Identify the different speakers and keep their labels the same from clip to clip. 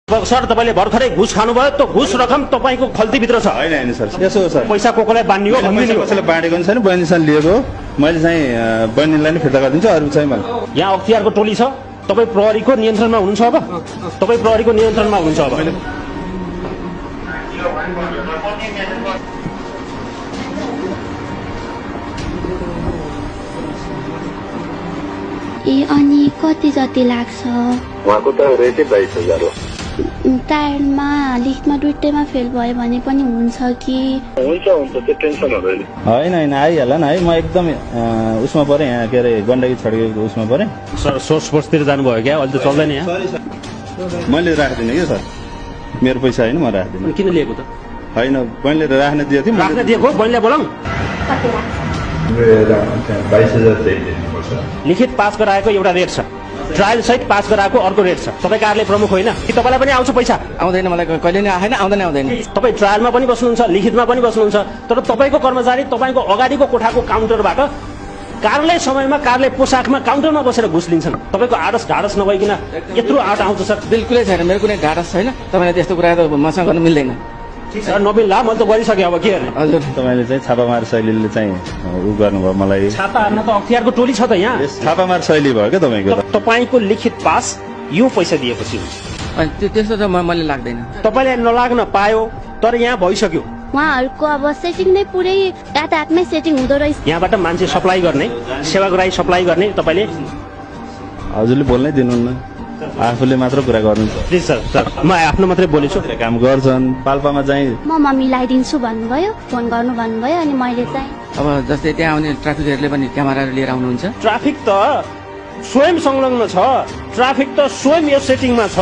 Speaker 1: sir तपाईले भर्खरै घुस खानुभयो त घुस रकम तपाईको खल्तीभित्र छ
Speaker 2: हैन हैन सर यसो हो सर
Speaker 1: पैसा कोकोलाई बान्नी हो भन्दिनु हो
Speaker 2: कसैले बाँडेको नि छैन बहिनीसँग लिएको हो मैले चाहिँ बहिनीलाई नै फिर्ता गरिदिन्छु अरु चाहिँ मलाई
Speaker 1: यहाँ अख्तियारको टोली छ तपाई प्रहरीको नियन्त्रणमा हुनुहुन्छ अब तपाई प्रहरीको नियन्त्रणमा हुनुहुन्छ अब
Speaker 3: ए अनि कति जति लाग्छ
Speaker 4: उहाँको त रेटै 22,000 हो
Speaker 3: टायरमा लिफ्टमा दुईटैमा फेल भयो भने पनि हुन्छ कि
Speaker 4: हुन्छ त्यो टेन्सन हुँदैन
Speaker 2: हैन हैन आइहाल्ला न है म एकदम उसमा परे यहाँ के अरे गण्डकी छड्केको उसमा परे
Speaker 1: सर सोर्स फोर्सतिर जानुभयो क्या अहिले त चल्दैन यहाँ
Speaker 2: मैले राख्दिनँ के सर मेरो पैसा हैन म राख्दिनँ
Speaker 1: किन लिएको त
Speaker 2: हैन बहिनीले राख्न दिएको थिएँ
Speaker 1: राख्न दिएको बहिनीलाई बोलाऊ
Speaker 4: 22,000 चाहिँ दिनुपर्छ
Speaker 1: लिखित पास गराएको एउटा रेट छ ट्रायल सहित पास गराएको अर्को रेट छ तपाईँ कार्यालय प्रमुख होइन कि तपाईँलाई पनि आउँछ पैसा
Speaker 5: आउँदैन मलाई कहिले नै आएन आउँदैन
Speaker 1: तपाईँ ट्रायलमा पनि बस्नुहुन्छ लिखितमा पनि बस्नुहुन्छ तर तपाईँको कर्मचारी तपाईँको अगाडिको कोठाको काउन्टरबाट कार्यालय समयमा कार्यालय पोसाकमा काउन्टरमा बसेर घुस लिन्छन् तपाईँको आडस ढाडस नभइकन यत्रो आँट आउँछ सर
Speaker 5: बिल्कुलै छैन मेरो कुनै ढाडस छैन तपाईँले त्यस्तो कुरा त मसँग गर्नु मिल्दैन
Speaker 1: सर नबिल्ला मैले त गरिसकेँ अब के गर्ने
Speaker 5: हजुर
Speaker 2: तपाईले चाहिँ छापामार शैलीले चाहिँ उ गर्नुभयो मलाई
Speaker 1: छापा हान्न त अख्तियारको टोली छ त यहाँ
Speaker 2: छापामार शैली भयो क्या तपाईँको त
Speaker 1: तपाईँको लिखित पास यो पैसा दिएपछि हुन्छ
Speaker 5: अनि त्यस्तो त मलाई लाग्दैन
Speaker 1: तपाईँले नलाग्न पायो तर यहाँ भइसक्यो
Speaker 3: उहाँहरूको अब सेटिङ नै पुरै यातायातमै सेटिङ हुँदो रहेछ
Speaker 1: यहाँबाट मान्छे सप्लाई गर्ने सेवाग्राही सप्लाई गर्ने तपाईँले
Speaker 2: हजुरले बोल्नै दिनुहुन्न आफूले मात्र कुरा गर्नुहुन्छ
Speaker 1: प्लिज सर सर म आफ्नो मात्रै बोलेछु
Speaker 2: काम गर्छन् पाल्पामा चाहिँ
Speaker 3: म मिलाइदिन्छु भन्नुभयो फोन गर्नु भन्नुभयो अनि मैले चाहिँ
Speaker 5: अब जस्तै त्यहाँ आउने ट्राफिकहरूले पनि क्यामेराहरू लिएर आउनुहुन्छ
Speaker 1: ट्राफिक त स्वयं संलग्न छ ट्राफिक त स्वयं यो सेटिङमा छ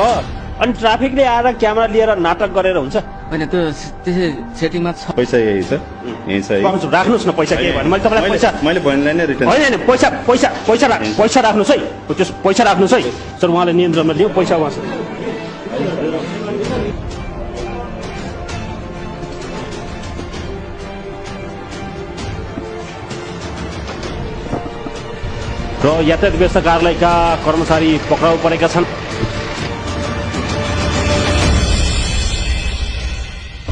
Speaker 1: अनि ट्राफिकले आएर क्यामेरा लिएर नाटक गरेर हुन्छ
Speaker 5: होइन त्यो त्यसै सेटिङमा छ
Speaker 2: पैसा यही छ यही छ
Speaker 1: राख्नुहोस् न पैसा के भने मैले तपाईँलाई पैसा
Speaker 2: मैले बहिनीलाई नै रिटर्न
Speaker 1: होइन होइन पैसा राख्नुहोस् है त्यस पैसा राख्नुहोस् है सर उहाँले नियन्त्रणमा लियो पैसा उहाँ र यातायात व्यवस्था कार्यालयका कर्मचारी पक्राउ परेका छन्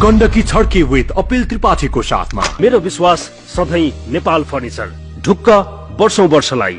Speaker 6: गण्डकी छड्के विथ अपिल त्रिपाठीको साथमा
Speaker 1: मेरो विश्वास सधैँ नेपाल फर्निचर ढुक्क वर्षौं वर्षलाई